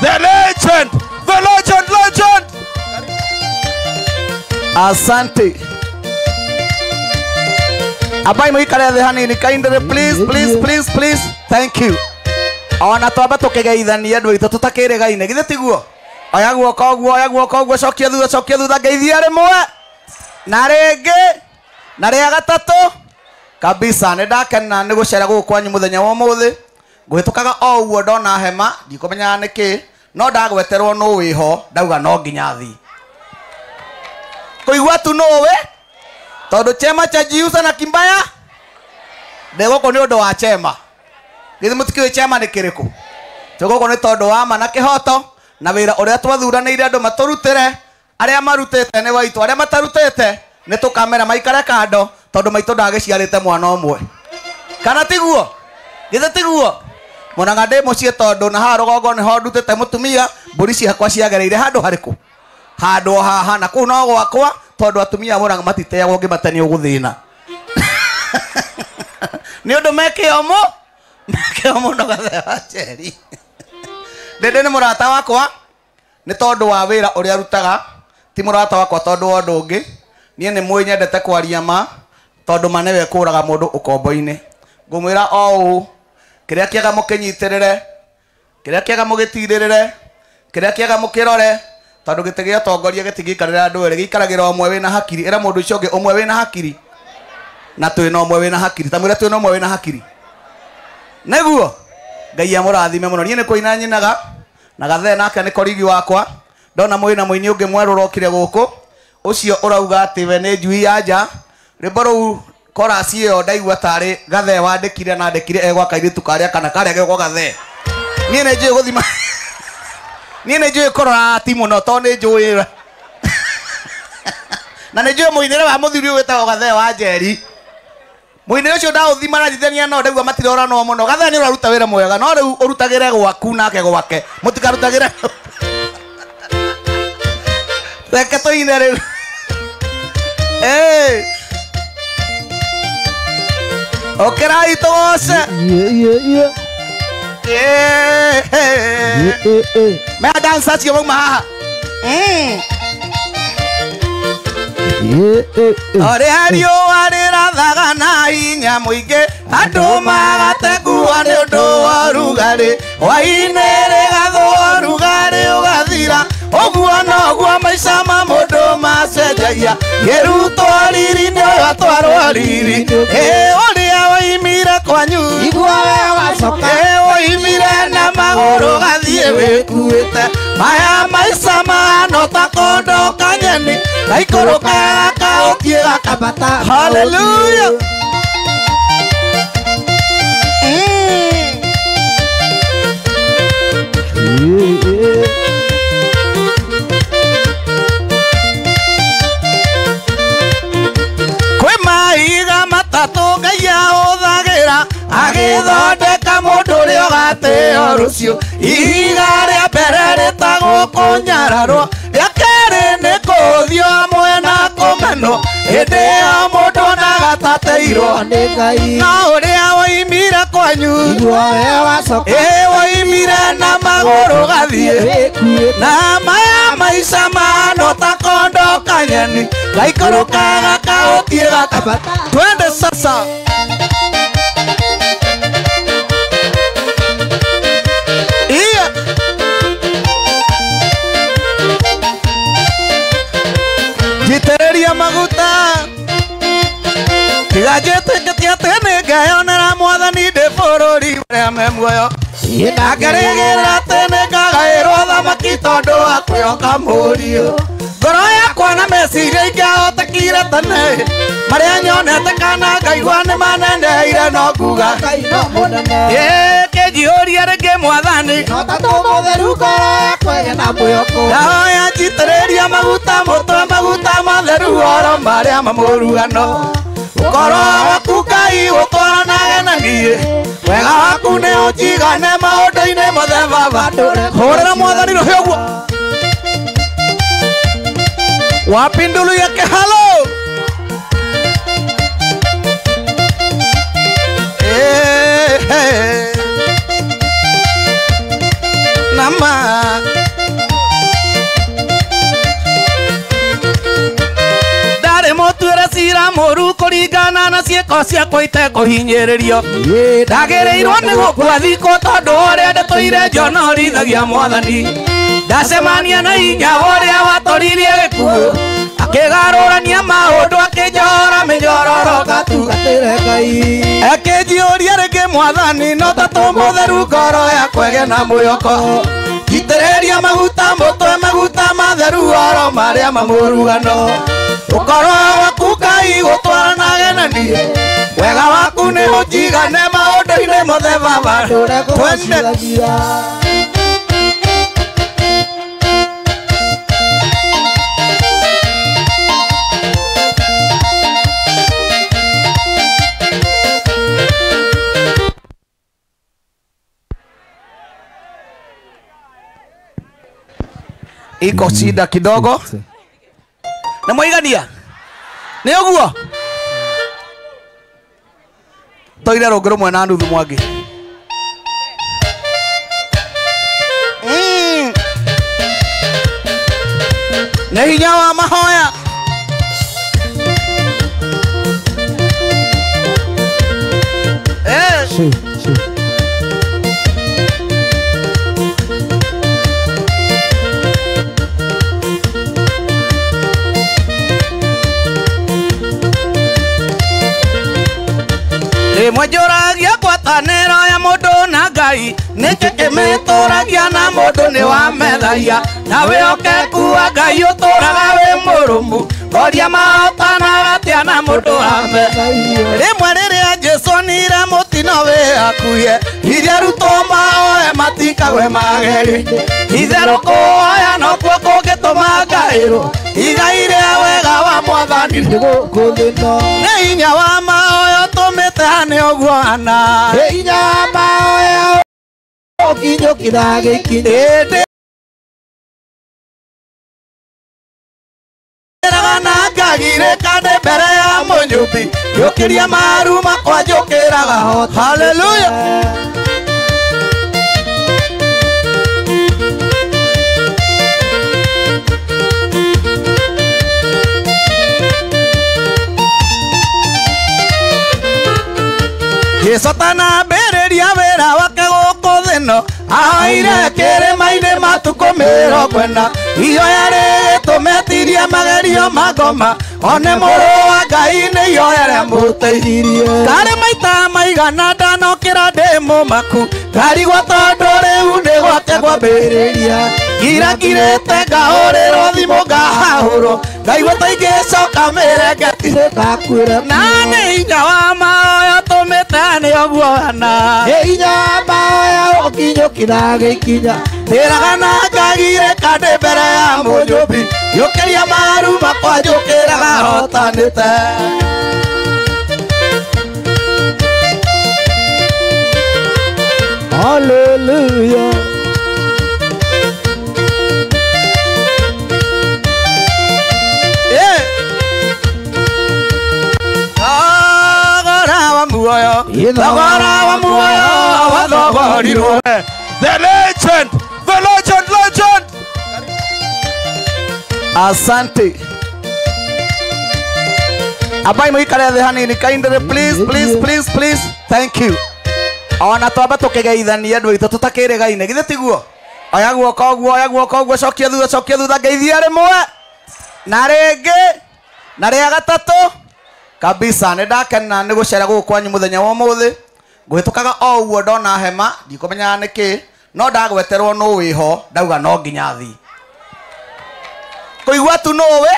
The legend, the legend, legend. Asante. Abai muikare thĩ hanini kindly, please, please, please, please. Thank you. Ona twamba tukigeithania andũ aitũ tũtakĩrĩgaine, githĩ tiguo? Oya guoko ũguo, oya guoko ũguo, cokia thutha, cokia thutha, ngeithia rĩmwe na rĩngĩ na rĩa gatatũ kabisa. Nĩ ndakena nĩ gũcera gũkũ kwanyu mũthenya wa ũmũthĩ. Ngũhĩtũkaga o ũguo ndona hema, ndikũmenyaga nĩkĩ, no ndagweterwo nũ wĩho, ndauga no nginya thiĩ. Kũigua tu nũ wĩ, tondũ chema cha jiusa na kimbaya ndĩ gũkũ nĩ ũndũ wa chema. Githĩ mũtikĩũĩ chema nĩ kĩrĩkũ? Twĩ gũkũ nĩ tondũ wa ma na kĩhoto na wĩra ũrĩa twathuranĩire andũ matũrutĩre. Arĩa marutĩte nĩ waitũ, arĩa matarutĩte nĩ tũkamera maikare kando, tondũ maitũ ndagĩciarĩte mwana ũmwe. Kana tiguo? Githĩ tiguo? Mũrang'a ndĩ mũciĩ tondũ na haha rũgongo nĩho ndutĩte mũtumia, mbũri ciakwa ciagereire handũ harĩkũ? Handũ haha, na kũu no gwakwa, tondũ atumia a Mũrang'a matiteagwo ngĩmate nĩ ũgũthĩna. Nĩ ũndũ mekĩo mũ? Mekĩo mũno Gathee wa Njeri. Ndĩndĩ nĩ mũrata wakwa nĩ tondũ wa wĩra ũrĩa arutaga, ti mũrata wakwa tondũ wa ũndũ ũngĩ. Niĩ nĩ mũĩ nyendete kwaria ma, tondũ ma nĩwe kũraga mũndũ ũkombo-inĩ. Ngũmwĩra o ũũ, kĩrĩa kĩega mũkĩnyitĩrĩre, kĩrĩa kĩega mũgĩtirĩrĩre, kĩrĩa kĩega mũkĩrore, tondũ gĩtĩ gĩa ũtongoria gĩtingĩikarĩra andũ erĩ, gĩikaragĩra ũmwe wĩna hakiri. Ĩra mũndũ ũcio ũngĩ ũmwe wĩna hakiri, na twĩna ũmwe wĩna hakiri. Ta mwĩre twĩna ũmwe wĩna hakiri. Nĩguo Ngai amũrathime mũno. Niĩ nĩ kũina nyinaga na Gathee nake nĩ korigi wakwa. Ndona mwĩna mũini ũngĩ mwerũ ũrokire gũkũ, ũcio ũrauga atĩ we nĩ njui ya nja. Rwĩmbo rũu chorus ĩyo ndaigua tarĩ Gathee wandĩkire, na andĩkire egwa kairĩtu karĩa kana karĩa gegwo Gathee. Niĩ nĩ njũĩ gũthima, niĩ nĩ njũĩ kũrora ti mũno, tondũ nĩ njũĩ na nĩ njũĩ mũinĩre wa mũthuri ũyũ wĩtagwo Gathee wa Njeri. Mũinĩre ũcio ndaũthima na njithania no ndaigua matiroranwo mũno. Gathee nĩ ũraruta wĩra mwega, no rĩu ũrutagĩre gwaku nake gwake, mũtikarutagĩre. Reke tũine rĩu. Hey. Ũkĩrai tũgoce. Yeah, yeah, yeah. Yeah. Yeah. Mea dance acio mauma haha. Yeah. Ũrĩa riũa rĩrathaga na hinya mũingĩ, andũ magategua nĩ ũndũ wa ũrugarĩ, hwaĩ-inĩ rĩgathũa ũrugarĩ ũgathira. Ũguo noguo maica ma mũndũ macenjagia, kĩrutwo riri nĩ ũyũ atwarwo riri. Ĩ ũrĩa woimire kwanyu, Igua we wacoka. Ĩ woimire na magũrũ gathiĩ wĩkuĩte. Maya maica mahana ta kondo kanyeni, gaikũrũka gakaũkie gakambata. Hallelujah. Yeah. Kwĩ mahiga matatũ Ngai ahũthagĩra agĩthondeka mũndũ ũrĩa ũgatĩo rũciũ. Ihiga rĩa mbere rĩtagwo kũnyararwo, rĩa kerĩ nĩ kũũthio hamwe na kũmenwo. Hĩndĩ ĩyo mũndũ onaga ta ateirwo Nĩ Ngai. No ũrĩa woimire kwanyu, Igua we wacoka. Ĩ woimire na magũrũ gathiĩ. Wĩkuĩte. Na maya maica mahana ta kondo kanyeni, gaikũrũka gakaũkie gakambata. Twende sasa. Iya. Njitĩrĩria maguta, tiga njĩtĩkĩtie atĩ nĩ ngeyonera mwathani ndĩ bũrũri ũrĩa me muoyo. Ndangerĩgĩrĩra atĩ nĩ ngagaĩrwo thamaki tondũ wa kwĩhoka mũriũ. Ngoro yakwa na meciria ingĩahotekire tene, marĩa nyonete kana ngaigua nĩ maneneire no nguga Ngai no mũnene. Ĩ kĩnjihũria rĩngĩ mwathani, No tatũ mũtheru ngoro yakwa ĩna mwĩhoko. Ndahoya njitĩrĩria maguta mũtwe, maguta matheru oro marĩa mamũrugano. Ũkorwo waku Ngai ũtwaranage na niĩ, wega waku nĩ ũnjigane maũndũ-inĩ mothe Baba. Hũrĩra mwathani rũhĩ ũguo. Wapindulu yake halo. Eh, eh. Na Mama ndarĩ mũtuĩre cira mũru kũringana na ciĩko ciakwa itekũhinyĩrĩrio ndagĩrĩirwo nĩ gũkua thikũ tondũ ũrĩa ndĩtũire njonorithagia mwathani ndacemania na hinya ũrĩa watoririe gĩkuũ akĩgarũrania maũndũ akĩnjora mĩnyororo Gatĩre Ngai. Akĩnjiyũria rĩngĩ mwathani no ta tũmũtheru ngoro yakwa ĩgĩe na mwĩhoko itĩrĩria maguta mũtwe maguta matheru oro marĩa mamũrugano ũkorwo waku Ngai gũtwaranage na niĩ wega waku nĩ ũnjigane maũndũ-inĩ mothe baba Ndũre twende kũgocithagia. Iko shida kidogo na mwaigania nĩ ũguo toire rũngĩ rũmwe na nuthu mwangi. Nĩ hinya wa mahoya Eh. Shi, shi. Rĩmwe njũragia ngwatanĩro ya mũndũ na Ngai nĩkĩ kĩmĩtũragia na mũndũ nĩ wamethagia na wĩhokeku wa Ngai ũtũraga wĩ mũrũmu ngoria mahotanaga atĩa na mũndũ wame rĩmwe rĩrĩa Jesũ onire mũtino wĩ hakuhĩ iria arutwo maoe matikagwe mageri itherũ kũhoya nokuo kũngĩtũma ngaĩrwo igai rĩa wega wa mwathani Nĩ gũkũ thĩ ĩno. nĩ hinya wa mahoya ũtũmĩte hane ũguo hana Nĩ hinya wa mahoya ũkinyũkĩra gĩkinya. ĩndĩ na ngagirĩka ndĩ mbere ya mũnyũmbi njũkĩria maru makwa njũkĩraga haleluya. Jesũ atanambĩrĩria wĩra wake gũkũ thĩ ĩno ahoire kĩrĩma-inĩ matukũ 40 ihoya rĩgĩtũmetirie magerio ma ngoma one mũrũ wa Ngai nĩ ihoya rĩamũteithirie karĩ maita maigana ndanokĩra ndĩ mũmaku ngarigwo tondũ rĩu nĩ gwake kwambĩrĩria ngirakirĩte ngahũrĩrwo thimũ ngahahũrwo ngaigua ta ingĩcoka mĩrengeti Nĩngakuĩra na nĩ hinya wa mahoya ũtũmĩte nĩ ũguo hana Nĩ hinya wa mahoya ũkinyũkĩra gĩkinya. Ndĩraga na ngagirĩka ndĩ mbere ya mũnyũmbi njũkĩria maru makwa njũkĩraga hotanĩte. Hallelujah. Eh. Thogora wa muoyo thogora wa muoyo wathogorirwo. The legend, the legend, legend. Asante. Abai muikare thĩ hanini kindly please please please please thank you. Ona twamba tũkĩgeithania andũ aitũ tũtakĩrĩgaine githĩ tiguo? Oya guoko ũguo oya guoko ũguo cokia thutha ngeithia rĩmwe na rĩngĩ na rĩa gatatũ kabisa. Nĩ ndakena nĩ gũcera gũkũ kwanyu mũthenya wa ũmũthĩ ngũhĩtũkaga o ũguo ndona hema ndikũmenyaga nĩkĩ no ndagweterwo nũ wĩho ndauga no nginya thiĩ kũigua tu nũ wĩ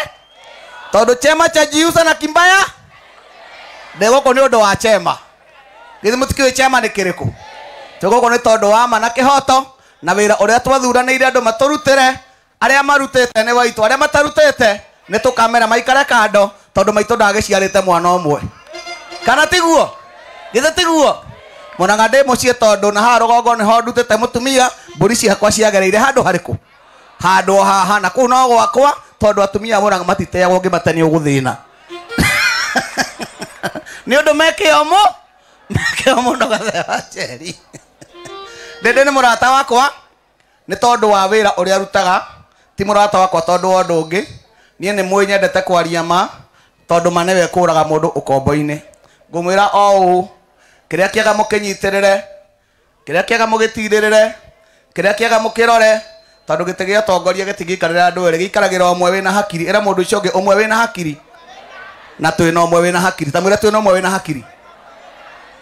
tondũ chema cha jiusa na kimbaya ndĩ gũkũ nĩ ũndũ wa chema githĩ mũtikĩũĩ chema nĩ kĩrĩkũ twĩ gũkũ nĩ tondũ wa ma na kĩhoto na wĩra ũrĩa twathuranĩire andũ matũrutĩre arĩa marutĩte nĩ waitũ arĩa matarutĩte nĩ tũkamera maikare kando tondũ maitũ ndagĩciarĩte mwana ũmwe kana tiguo githĩ tiguo monaga ndĩ mũciĩ tondũ na haha rũgongo nĩho ndutĩte mũtumia mbũri ciakwa ciagereire handũ harĩkũ handũ haha na kũu no gwakwa tondũ atumia monaga matiteagwo ngĩmate nĩ ũgũthĩna nĩ ũndũ mekĩo mũno gathe wa Njeri. Ndĩndĩ nĩ mũrata wakwa Nĩ tondũ wa wĩra ũrĩa arutaga, ti mũrata wakwa tondũ wa ũndũ ũngĩ. Niĩ nĩ mũĩ nyendete kwaria ma, tondũ ma nĩwe kũraga mũndũ ũkombo-inĩ. Ngũmwĩra o ũũ, kĩrĩa kĩega mũkĩnyitĩrĩre, kĩrĩa kĩega mũgĩtirĩrĩre, kĩrĩa kĩega mũkĩrore, tondũ gĩtĩ gĩa ũtongoria gĩtingĩikarĩra andũ erĩ, gĩikaragĩra ũmwe wĩna hakiri. Ĩra mũndũ ũcio ũngĩ ũmwe wĩna hakiri, na twĩna ũmwe wĩna hakiri. Ta mwĩre twĩna ũmwe wĩna hakiri.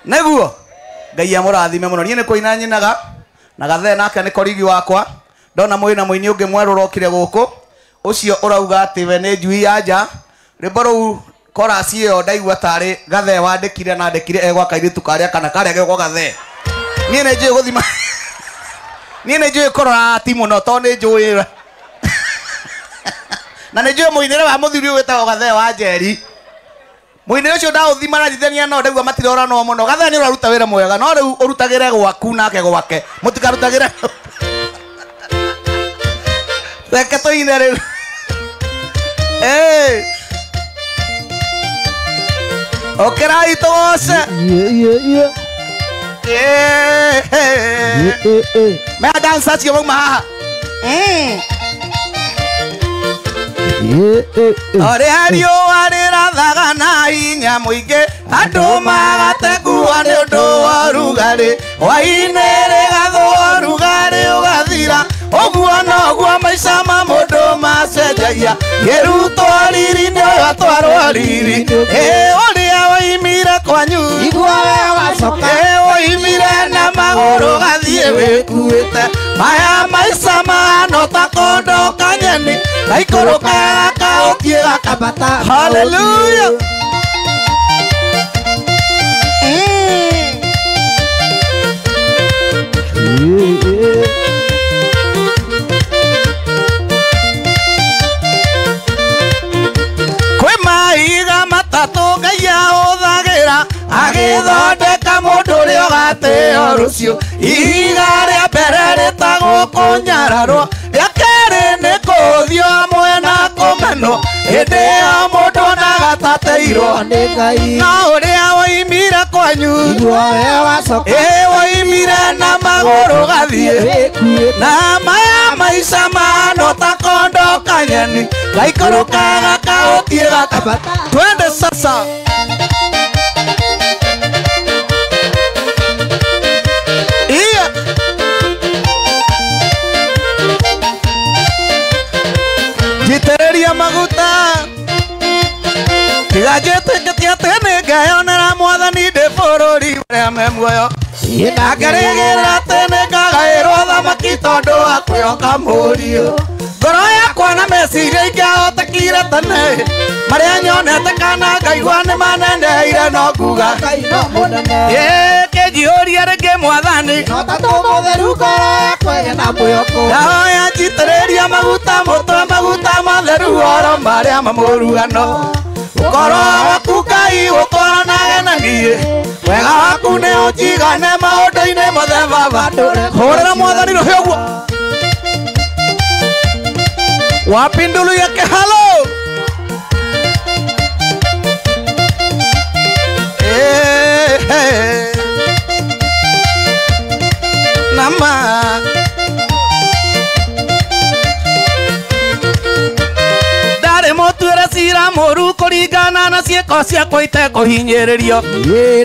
Nĩguo Ngai amũrathime mũno. Niĩ nĩ kũina nyinaga na Gathee nake nĩ korigi wakwa. Ndona mwĩna mũini ũngĩ mwerũ ũrokire gũkũ, ũcio ũrauga atĩ we nĩ njui ya nja. Rwĩmbo rũu chorus ĩyo ndaigua tarĩ Gathee wandĩkire, na andĩkire egwa kairĩtu karĩa kana karĩa gegwo Gathee. Niĩ nĩ njũĩ gũthima, niĩ nĩ njũĩ kũrora ti mũno tondũ nĩ njũĩ na nĩ njũĩ mũinĩre wa mũthuri ũyũ wĩtagwo Gathee wa Njeri. Mũinĩre ũcio ndaũthima na njithania no ndaigua matiroranwo mũno. Gathee nĩ ũraruta wĩra mwega, no rĩu ũrutagĩre gwaku nake gwake, mũtikarutagĩre. Reke tũine rĩu. Ĩĩ, ũkĩrai tũgoce. Mea dance acio mauma haha. Ũrĩa riũa rĩrathaga na hinya mũingĩ, andũ magategua nĩ ũndũ wa ũrugarĩ, hwaĩ-inĩ rĩgathũa ũrugarĩ ũgathira. Ũguo noguo maica ma mũndũ macenjagia, kĩrutwo riri-inĩ ũyũ atwarwo riri. Ĩ ũrĩa woimire kwanyu, ĩ woimire na magũrũ gathiĩ wĩkuĩte. Maya maica mahana ta kondo kanyeni, gaikũrũka gakaũkie gakambata. Hallelujah. Kwĩ mahiga matatũ Ngai ahũthagĩra agĩthondeka mũndũ ũrĩa ũgatĩo rũciũ. Ihiga rĩa mbere rĩtagwo kũnyararwo, rĩa kerĩ nĩ kũũthio hamwe na kũmenwo. Hĩndĩ ĩyo mũndũ ndagatateirwo nĩ Ngai. No ũrĩa woimire kwanyu, ĩ woimire na magũrũ gathiĩ, na maya maica mahana ta kondo kanyeni, gaikũrũka gakaũtie gakambata. Twende sasa. Iya. Njitĩrĩria maguta, tiga njĩtĩkĩtie atĩ nĩ ngeyonera mwathani ndĩ bũrũri ũrĩa me muoyo. Ngangerĩgĩrĩra atĩ nĩ ngagaĩrwo thamaki tondũ wa kwĩhoka mũriũ. Ngoro yakwa na meciria ingĩahotekire tene, marĩa nyonete kana ngaigua nĩ maneneire no nguga ĩ kĩnjihũria rĩngĩ mwathani. Ndahoya njitĩrĩria maguta mũtwe, maguta matheru oro marĩa mamũrugano. Ũkorwo waku Ngai gũtwaranage na niĩ, wega waku nĩ ũnjigane maũndũ-inĩ mothe Baba. Hũrĩra mwathani rũhĩ ũguo. Wapindulu yake halo. Nama ndarĩ mũtuĩre cira mũru kũringana na ciĩko ciakwa itekũhinyĩrĩrio.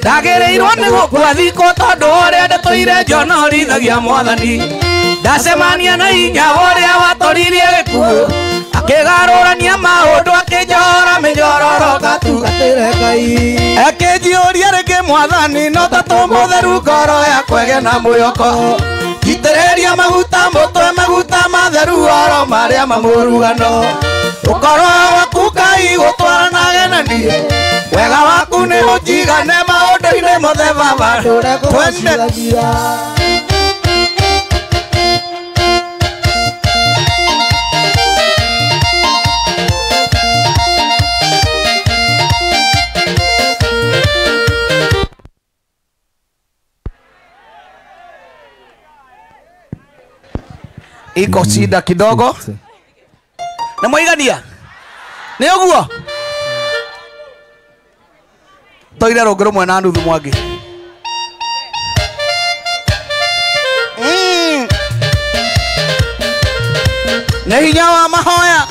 Ndagĩrĩirwo nĩ gũkua thikũ tondũ ũrĩa ndĩtũire njonorithagia mwathani. Ndacemania na hinya ũrĩa watoririe gĩkuũ, akĩgarũrania maũndũ akĩnjohora mĩnyororo ngatugatĩre Ngai. Akĩnjihũria rĩngĩ mwathani, no ta tũmũtheru ngoro yakwa ĩgĩe na mwĩhoko. Njitĩrĩria maguta mũtwe, maguta matheru oro marĩa mamũrugano. Ũkorwo waku Ngai gũtwaranage na niĩ, wega waku nĩ ũnjigane maũndũ-inĩ mothe Baba. Twende. Iko shida kidogo. Na mwaigania nĩ ũguo toire rũngĩ rũmwe na nuthu mwangi. Nĩ hinya wa mahoya.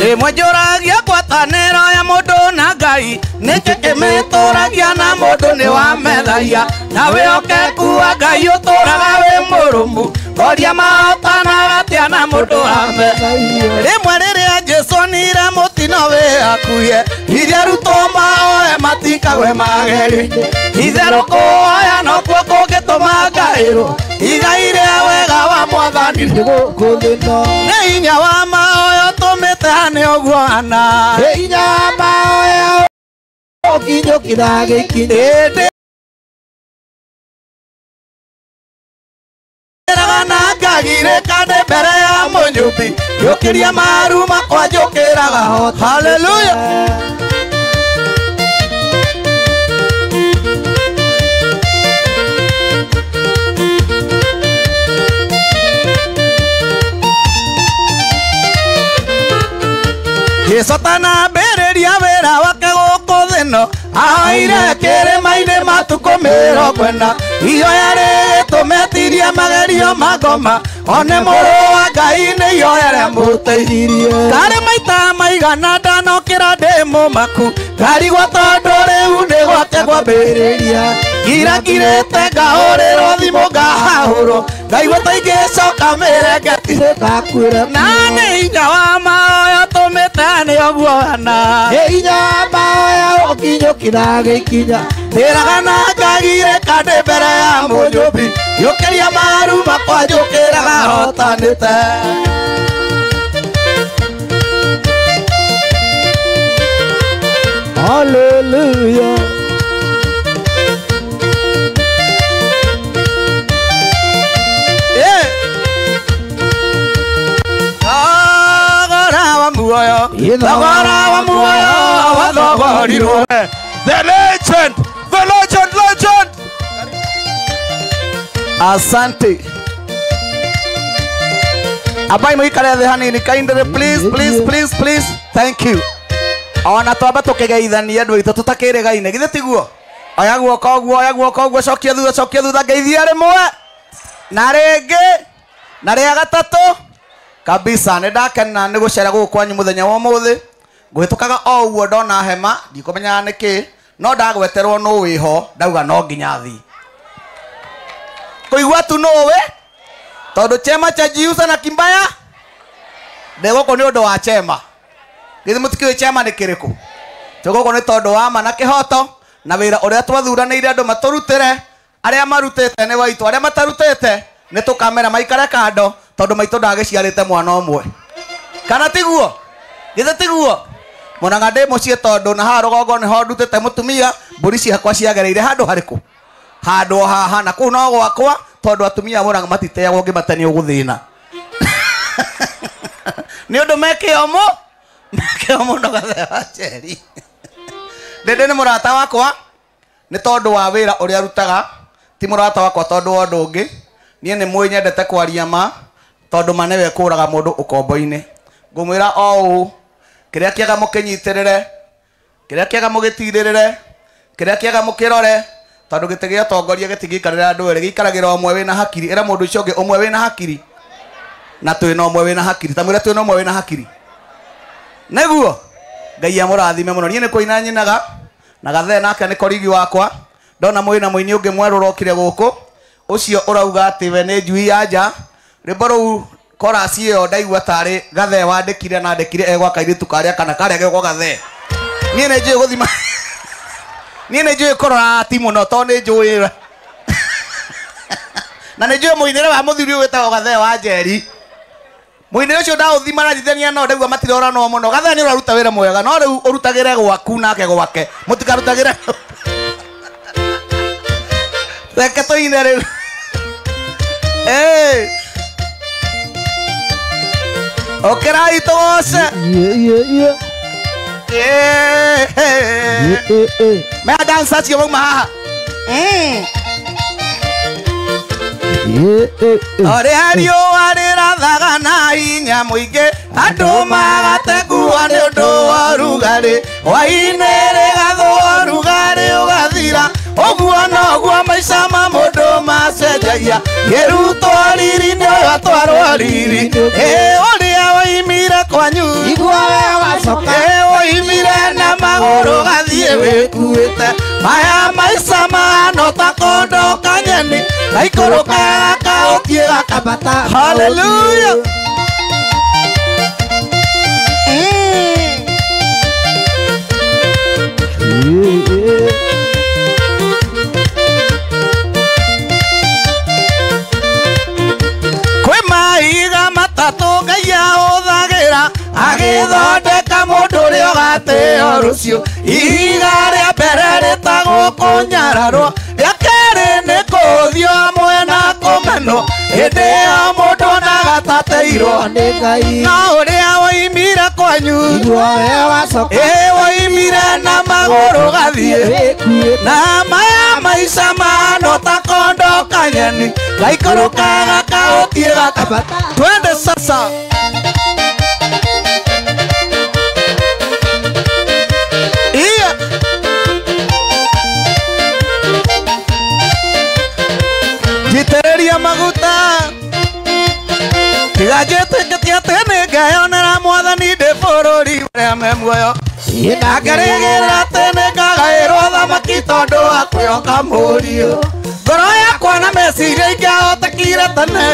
Rĩmwe njũragia ngwatanĩro ya mũndũ na Ngai nĩkĩ kĩmĩtũragia na mũndũ nĩ wamethagia na wĩhokeku wa Ngai ũtũraga wĩ mũrũmu ngoria mahotanaga atĩa na mũndũ wamethagia. Rĩmwe rĩrĩa Jesũ onire mũtino wĩ hakuhĩ iria arutwo mahoe matikagwe magerio itherũ kũhoya nokuo kũngĩtũma ngaĩrwo igai rĩa wega wa Mwathani nĩ hinya wa mahoya ũtũmĩte hane ũguo hana. Nĩ hinya wa mahoya ũkinyũkĩra gĩkinya. Ndĩraga na ngagirĩka ndĩ mbere ya mũnyũmbi njũkĩria maru makwa njũkĩraga. Haleluya. Jesũ atanambĩrĩria wĩra wake gũkũ thĩ ĩno ahoire kĩrĩma-inĩ matukũ 40 ihoya rĩgĩtũmetirie magerio ma ngoma one mũrũ wa Ngai nĩ ihoya rĩamũteithirie. Karĩ maita maigana ndanokĩra ndĩ mũmaku ngarigwo tondũ rĩu nĩ gwake kwambĩrĩria ngirakirĩte ngahũrĩrwo thimũ ngahahũrwo ngaigua ta ingĩcoka mĩrengeti na nĩ hinya wa mahoya ũtũmĩte nĩ ũguo hana. Nĩ hinya wa mahoya ũkinyũkĩra gĩkinya. Ndĩraga na ngagirĩka ndĩ mbere ya mũnyũmbi njũkĩria maru makwa njũkĩraga hotanĩte. Hallelujah. Thogora wa muoyo, thogora wa muoyo wathogorirwo. The legend, the legend, legend. Asante. Abai mũikare thĩ hanini kindly, please, please, please, please. Thank you. Ona twamba tũkĩgeithania andũ aitũ tũtakĩrĩgaine githĩ tiguo? Oya guoko ũguo, oya guoko ũguo, cokia thutha, cokia thutha, ngeithia rĩmwe na rĩngĩ na rĩa gatatũ kabisa. Nĩ ndakena nĩ gũcera gũkũ kwanyu mũthenya wa ũmũthĩ. Ngũhĩtũkaga o ũguo ndona hema ndikũmenyaga nĩkĩ no ndagweterwo nũ wĩho ndauga no nginya thiĩ kũigua tu nũ wĩ tondũ chema cha jiusa na kimbaya ndĩ gũkũ nĩ ũndũ wa chema. Githĩ mũtikĩũĩ chema nĩ kĩrĩkũ? Twĩ gũkũ nĩ tondũ wa ma na kĩhoto na wĩra ũrĩa twathuranĩire andũ matũrutĩre. Arĩa marutĩte nĩ waitũ, arĩa matarutĩte nĩ tũkamera maikare kando tondũ maitũ ndagĩciarĩte mwana ũmwe. Kana tiguo? Githĩ tiguo? Monaga ndĩ mũciĩ tondũ na haha rũgongo nĩho ndutĩte mũtumia mbũri ciakwa ciagereire handũ harĩkũ? Handũ haha na kũu no gwakwa tondũ atumia monaga matiteagwo ngĩmate nĩ ũgũthĩna. Nĩ ũndũ mekĩo mũ mekĩo mũno Gathee wa Njeri. Ndĩndĩ nĩ mũrata wakwa nĩ tondũ wa wĩra ũrĩa arutaga ti mũrata wakwa tondũ wa ũndũ ũngĩ. Niĩ nĩ mũĩ nyendete kwaria ma tondũ ma nĩwe kũraga mũndũ ũkombo-inĩ. Ngũmwĩra o ũũ, kĩrĩa kĩega mũkĩnyitĩrĩre, kĩrĩa kĩega mũgĩtirĩrĩre, kĩrĩa kĩega mũkĩrore tondũ gĩtĩ gĩa ũtongoria gĩtingĩikarĩra andũ erĩ, gĩikaragĩra ũmwe wĩna hakiri. Ĩra mũndũ ũcio ũngĩ ũmwe wĩna hakiri na twĩna ũmwe wĩna hakiri, ta mwĩre twĩna ũmwe wĩna hakiri. Nĩguo Ngai amũrathime mũno. Niĩ nĩ kũina nyinaga na Gathee nake nĩ korigi wakwa. Ndona mwĩna mũini ũngĩ mwerũ ũrokire gũkũ ũcio ũrauga atĩ we nĩ njui ya nja. Rwĩmbo rũu chorus ĩyo ndaigua tarĩ Gathee wandĩkire na andĩkire egwa kairĩtu karĩa kana karĩa gegwo Gathee. Niĩ nĩ njũĩ gũthima niĩ nĩ njũĩ kũrora ati mũno tondũ nĩ njũĩ na nĩ njũĩ mũinĩre wa mũthuri ũyũ wĩtagwo Gathee wa Njeri. Mũinĩre ũcio ndaũthima na njithania no ndaigua matiroranwo mũno. Gathee nĩ ũraruta wĩra mwega no rĩu ũrutagĩre gwaku nake gwake mũtikarutagĩre. Reke tũine rĩu. Ũkĩrai tũgoce. Mea dansa acio mauma haha. Ũrĩa riũa rĩrathaga na hinya mũingĩ andũ magategua nĩ ũndũ wa ũrugarĩ hwaĩ-inĩ rĩgathũa ũrugarĩ ũgathira ũguo noguo maica ma mũndũ macenjagia kĩrutwo riri-inĩ ũyũ atwarwo riri ĩ ũrĩa woimire kwanyu ĩ woimire na magũrũ gathiĩ wĩkuĩte maya maica mahana ta kondo kanyeni gaikũrũka gakaũthiĩ gakambata. Hallelujah. Kwĩ mahiga matatũ Ngai ahũthagĩra agĩthondeka mũndũ ũrĩa ũgatĩo rũciũ. Ihiga rĩa mbere rĩtagwo kũnyararwo, rĩa kerĩ nĩ kũũthio hamwe na kũmenwo. Hĩndĩ ĩyo mũndũ ndagatateirwo nĩ Ngai. No ũrĩa woimire kwanyu ĩ woimire na magũrũ gathiĩ na maya maica mahana ta kondo kanyeni gaikũrũka gakaũthiĩ gakambata. Twende sasa. Iya. Njitĩrĩria maguta tiga njĩtĩkĩtie atĩ nĩngeyonera mwathani ndĩ bũrũri ũrĩa me muoyo ndangerĩgĩrĩra atĩ nĩngagaĩrwo thamaki tondũ wa kwĩhoka mũriũ. Ngoro yakwa na meciria ingĩahotekire tene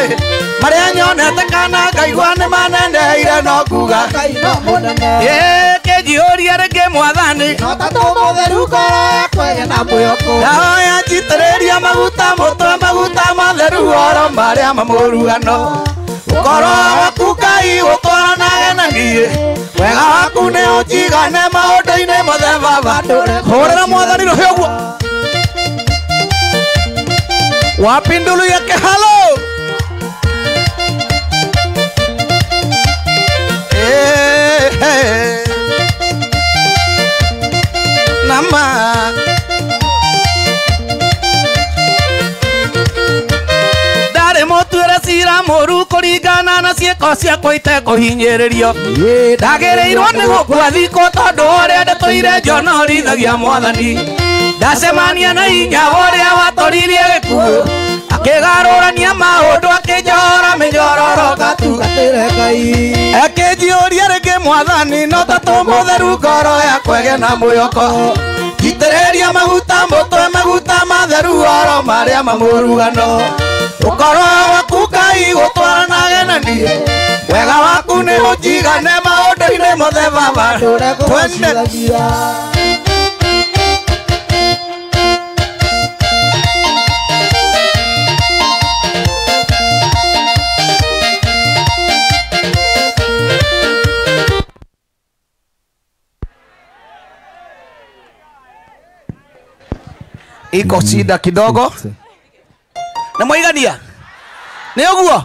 marĩa nyonete kana ngaigua nĩ maneneheire no nguga kĩnjihũria rĩngĩ mwathani ndahoya njitĩrĩria maguta mũtwe maguta matheru oro marĩa mamũrugano ũkorwo waku Ngai gũtwaranage na niĩ wega waku nĩ ũnjigane maũndũ-inĩ mothe baba. Hũrĩra mwathani rũhĩ ũguo wapindulu yake. Halo. Nama ndarĩ mũtuĩre cira mũru kũringana na ciĩko ciakwa itekũhinyĩrĩrio ndagĩrĩirwo nĩ gũkua thikũ tondũ ũrĩa ndetũire njonorithagia mwathani ndacemania na hinya ũrĩa watũririe gĩkuũ akĩgarũrania maũndũ akĩnjohora mĩnyororo ngatungatĩre Ngai akĩnjihũria rĩngĩ mwathani no ta tũmũtheru ngoro yakwa ĩgĩe na mwĩhoko njitĩrĩria maguta mũtwe maguta matheru oro marĩa mamũrugano ũkorwo waku Ngai gũtwaranage na niĩ wega waku nĩ ũnjigane maũndũ-inĩ mothe baba. Twende. Iko shida kidogo na mwaigania nĩ ũguo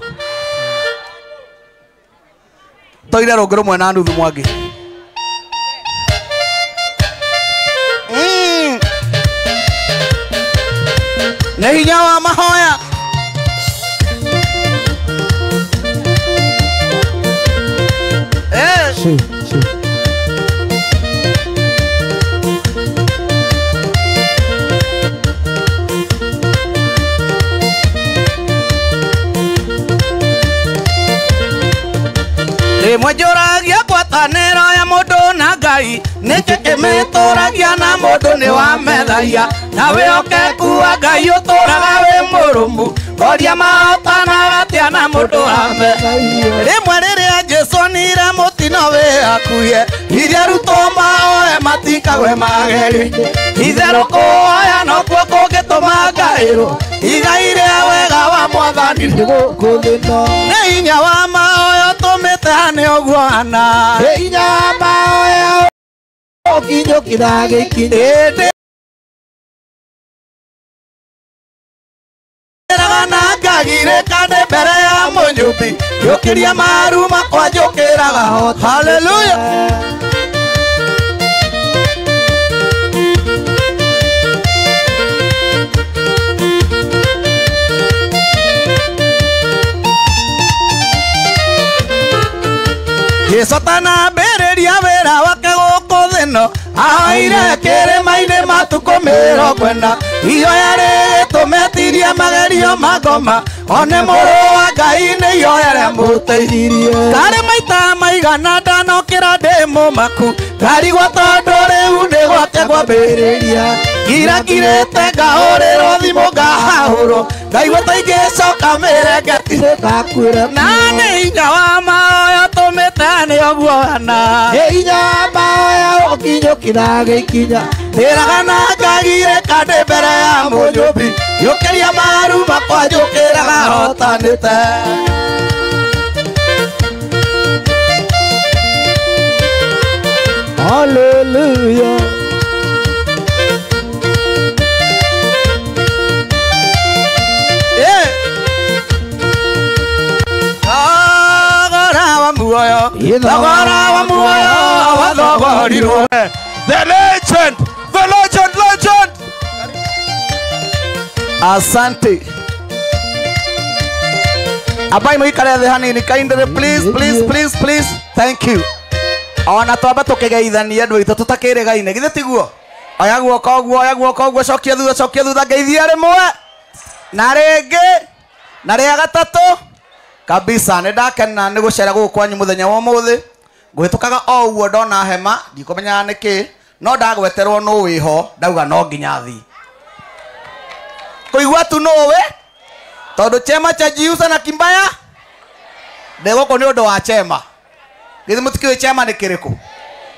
toire rũngĩ rũmwe na nuthu mwangi. Nĩ hinya wa mahoya. Rĩmwe njũragia ngwatanĩro ya mũndũ na Ngai nĩkĩ kĩmĩtũragia na mũndũ nĩ wamethagia na wĩhokeku wa Ngai ũtũraga wĩ mũrũmu ngoria mahotanaga atĩa na mũndũ wamethagia. Rĩmwe rĩrĩa Jesũ onire mũtino wĩ hakuhĩ iria arutwo mahoe matikagwe mageri itherũ kũhoya nokuo kũngĩtũma ngaĩrwo igai rĩa wega wa mwathani nĩ hinya wa mahoya ũtũmĩte hane ũguo hana hinya wa mahoya ũkinyũkĩra gĩkinya na ngagirĩka ndĩ mbere ya mũnyũmbi njũkĩria maru makwa njũkĩraga. Hallelujah. Jesu atanambĩrĩria wĩra wake gũkũ thĩ ĩno ahoire kĩrĩma-inĩ matukũ 40 ihoya rĩgĩtũmetirie magerio ma ngoma one mũrũ wa Ngai nĩ ihoya rĩamũteithirie karĩ maita maigana ndanokĩra ndĩ mũmaku ngarigwo tondũ rĩu nĩ gwake kwambĩrĩria ngirakirĩte ngahũrĩrwo thimũ ngahahũrwo ngaigua ta ingĩcoka mĩrengeti na nĩ hinya wa mahoya tũmĩte nĩ ũguo hana nĩ hinya wa mahoya ũkinyũkĩra gĩkinya ndĩraga na ngagirĩka ndĩ mbere ya mũnyũmbi yũkĩria maru makwa njũkĩraga hotanĩte. Hallelujah. Thogora wa muoyo, thogora wa muoyo wathogorirwo. The legend, the legend, legend. Asante. Abai muikare thĩ hanini kindly, please, please, please, please. Thank you. Ona twamba tukigeithania andũ aitũ tũtakĩrĩgaine githĩ tiguo? Oya guoko ũguo, oya guoko ũguo, cokia thutha, cokia thutha, ngeithia rĩmwe na rĩngĩ na rĩa gatatũ kabisa. Nĩ ndakena nĩ gũcera gũkũ kwanyu mũthenya wa ũmũthĩ. Ngũhĩtũkaga o ũguo ndona hema ndikũmenyaga nĩkĩ no ndagweterwo nũ wĩho ndauga no nginya thiĩ kũigua tu nũ wĩ tondũ chema cha jiusa na kimbaya ndĩ gũkũ nĩ ũndũ wa chema. Githĩ mũtikĩũĩ chema nĩ kĩrĩkũ?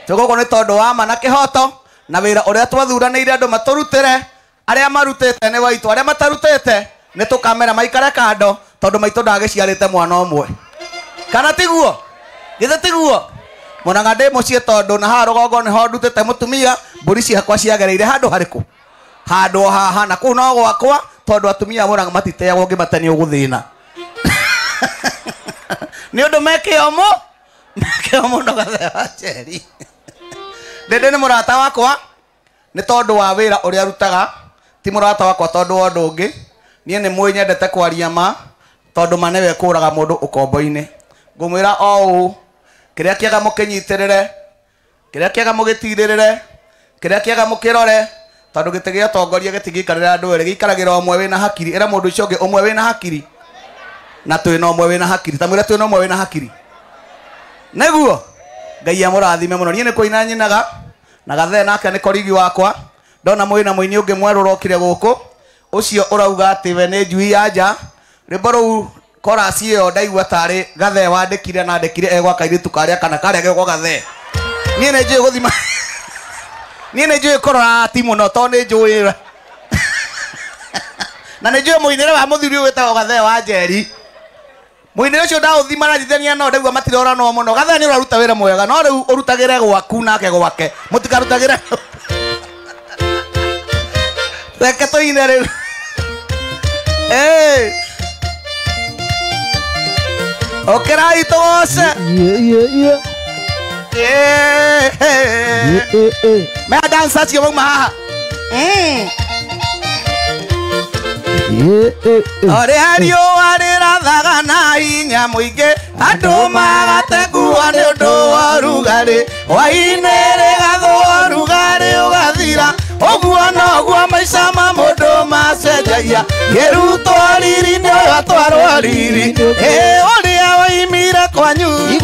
Twĩ gũkũ nĩ tondũ wa ma na kĩhoto na wĩra ũrĩa twathuranĩire andũ matũrutĩre. Arĩa marutĩte nĩ waitũ, arĩa matarutĩte nĩ tũkamera maikare kando tondũ maitũ ndagĩciarĩte mwana ũmwe. Kana tiguo? Githĩ tiguo? Monaga ndĩ mũciĩ tondũ na haha rũgongo nĩho ndutĩte mũtumia, mbũri ciakwa ciagereire handũ harĩkũ? Handũ haha na kũu no gwakwa tondũ atumia Mũrang'a matiteagwo ngĩmate nĩ ũgũthĩna. Nĩ ũndũ mekĩo mũ mekĩo mũno Gathee wa Njeri. Ndĩndĩ nĩ mũrata wakwa nĩ tondũ wa wĩra ũrĩa arutaga, ti mũrata wakwa tondũ wa ũndũ ũngĩ. Niĩ nĩ mũĩ nyendete kwaria ma tondũ ma nĩwe kũraga mũndũ ũkombo-inĩ. Ngũmwĩra o ũũ, kĩrĩa kĩega mũkĩnyitĩrĩre, kĩrĩa kĩega mũgĩtirĩrĩre, kĩrĩa kĩega mũkĩrore tondũ gĩtĩ gĩa ũtongoria gĩtingĩikarĩra andũ erĩ, gĩikaragĩra ũmwe wĩna hakiri. Ĩra mũndũ ũcio ũngĩ ũmwe wĩna hakiri na twĩna ũmwe wĩna hakiri, ta mwĩre twĩna ũmwe wĩna hakiri. Nĩguo Ngai amũrathime mũno. Niĩ nĩ kũina nyinaga na Gathee nake nĩ korigi wakwa. Ndona mwĩna mũini ũngĩ mwerũ ũrokire gũkũ ũcio ũrauga atĩ we nĩ njui ya nja. Rwĩmbo rũu chorus ĩyo ndaigua tarĩ Gathee wandĩkire na andĩkire egwa kairĩtu karĩa kana karĩa gegwo Gathee. Niĩ nĩ njũĩ gũthima, niĩ nĩ njũĩ kũrora ti mũno tondũ nĩ njũĩ na nĩ njũĩ mũinĩre wa mũthuri ũyũ wĩtagwo Gathee wa Njeri. Mũinĩre ũcio ndaũthima na njithania no ndaigua matiroranwo mũno. Gathee nĩ ũraruta wĩra mwega no rĩu ũrutagĩre gwaku nake gwake, mũtikarutagĩre. Reke tũine rĩu. Ũkĩrai tũgoce. Mea dance acio mauma haha. Ũrĩa riũa rĩrathaga na hinya mũingĩ andũ magategua nĩ ũndũ wa ũrugarĩ, hwaĩ-inĩ rĩgathũa ũrugarĩ ũgathira, ũguo noguo maica ma mũndũ macenjagia, kĩrutwo riri nĩ ũyũ atwarwo riri. Ĩ ũrĩa woimire kwanyu, ĩ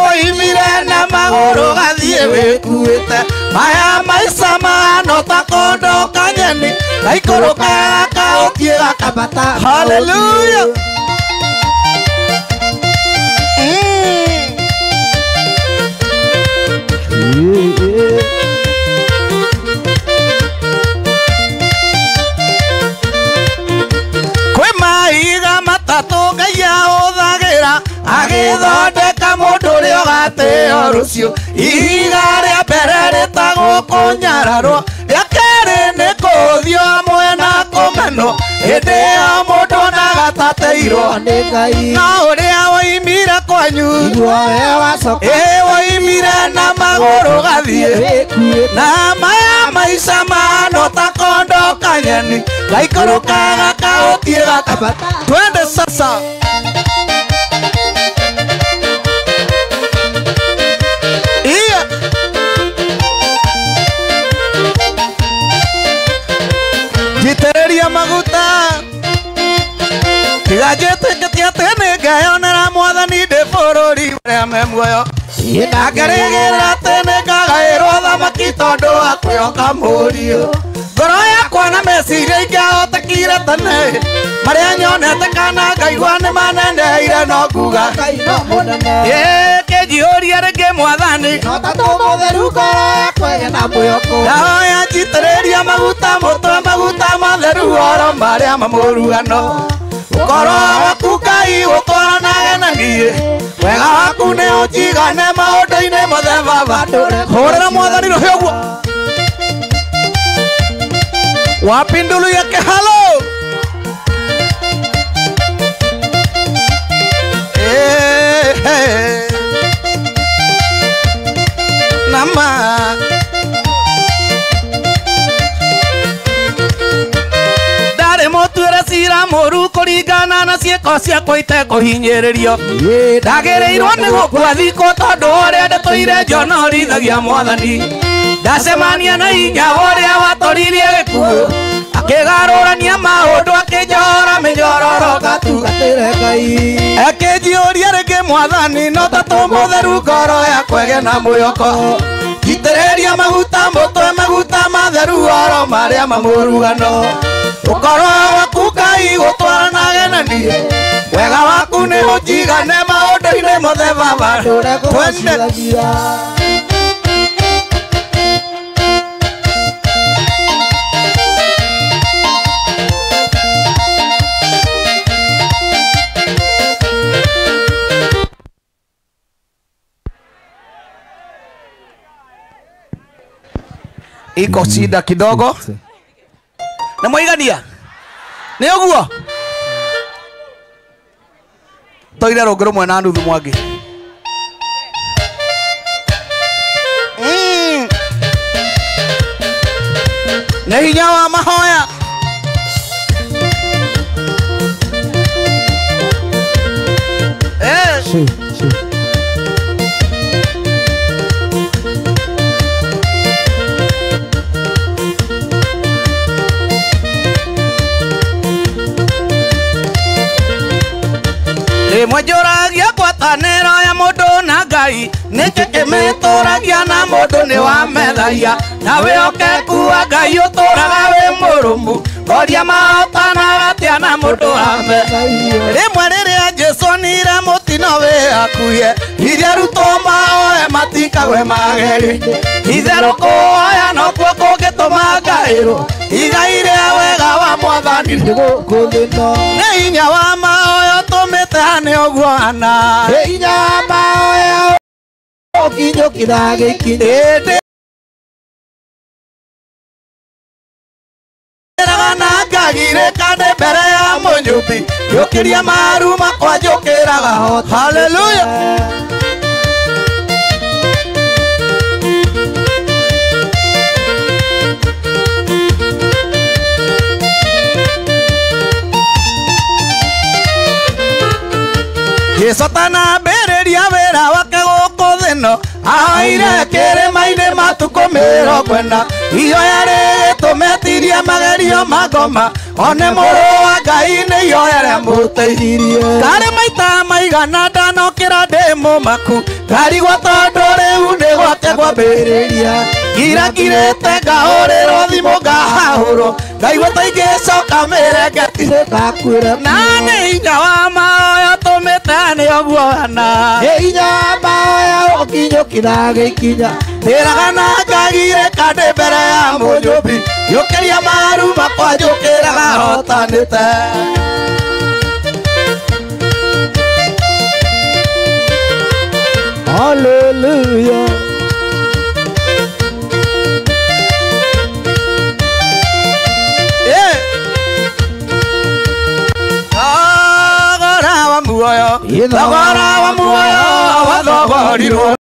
woimire na magũrũ gathiĩ wĩkuĩte, maya maica mahana ta kondo kanyeni gaikũrũka gakaũthiĩ gakambata. Hallelujah. Kwĩ mahiga matatũ Ngai ahũthagĩra agĩthondeka mũndũ ũrĩa ũgatĩo rũciũ. Ihiga rĩa mbere rĩtagwo kũnyararwo, rĩa kerĩ nĩ kũũthio hamwe na kũmenwo. Hĩndĩ ĩyo mũndũ ndagatateirwo nĩ Ngai. No ũrĩa woimire kwanyu, ĩ woimire na magũrũ gathiĩ na maya maica mahana ta kondo kanyeni gaikũrũka gakaũthiĩ gakambata. Twende sasa. maguta tiga njĩtĩkĩtie atĩ nĩngeyonera mwathani ndĩ bũrũri ũrĩa me muoyo ndangerĩgĩrĩra atĩ nĩngagaĩrwo thamaki tondũ wa kwĩhoka mũriũ ngoro yakwa na meciria ingĩahotekire tene marĩa nyonete kana ngaigua nĩ maneneire no nguga kĩnjihũria rĩngĩ mwathani ndahoya njitĩrĩria maguta mũtwe maguta matheru oro marĩa mamũrugano ũkorwo waku Ngai ũtwaranage na niĩ wega waku nĩ ũnjigane maũndũ-inĩ mothe baba hũrĩra mwathani rũhĩ ũguo wapindulu yake halo nama ndarĩ mũtuĩre cira mũru kũringana na ciĩko ciakwa itekũhinyĩrĩrio ndagĩrĩirwo nĩ gũkua thikũ tondũ ũrĩa ndĩtũire njonorithagia mwathani ndacemania na hinya ũrĩa watũririe gĩkuũ akĩgarũrania maũndũ akĩnjohora mĩnyororo ngatugatĩre Ngai akĩnjihũria rĩngĩ mwathani no ta tũmũtheru ngoro yakwa ĩgĩe na mwĩhoko njitĩrĩria maguta mũtwe maguta matheru oro marĩa mamũrugano ũkorwo waku Ngai gũtwaranage na niĩ wega waku nĩ ũnjigane maũndũ-inĩ mothe baba twende iko shida kidogo na mwaigania nĩ ũguo toire rũngĩ rũmwe na nuthu mwangi nĩ hinya wa mahoya rĩmwe njũragia ngwatanĩro ya mũndũ na Ngai nĩkĩ kĩmĩtũragia na mũndũ nĩ wametharia na wĩhokeku wa Ngai ũtũraga wĩ mũrũmu ngoria mahotanaga atĩa na mũndũ wametharia rĩmwe rĩrĩa Jesũ onire mũtino wĩ hakuhĩ iria arutwo mahoe matikagwe magerio itherũ kũhoya nokuo kũngĩtũma ngaĩrwo igai rĩa wega wa mwathani nĩ hinya wa mahoya ũtũmĩte hane ũguo hana hinya wa mahoya ũkinyũkĩra gĩkinya na ngagirĩka ndĩ mbere ya mũnyũmbi njũkĩria maru makwa njũkĩraga haleluya Jesũ atanambĩrĩria wĩra wake gũkũ thĩ ĩno ahoire kĩrĩma-inĩ matukũ 40 ihoya rĩgĩtũmetirie magerio ma ngoma one mũrũ wa Ngai nĩ ihoya rĩamũteithirie karĩ maita maigana ndanokĩra ndĩ mũmaku ngarigwo tondũ rĩu nĩ gwake kwambĩrĩria ngirakirĩte ngahũrĩrwo thimũ ngahahũrwo ngaigua ta ingĩcoka mĩrengeti na nĩ hinya wa mahoya ũtũmĩte nĩ ũguo hana nĩ hinya wa mahoya ũkinyũkĩra gĩkinya ndĩraga na ngagirĩka ndĩ mbere ya mũnyũmbi njũkĩria maru makwa njũkĩraga hotanĩte Hallelujah. Thogora wa muoyo, thogora wa muoyo wathogorirwo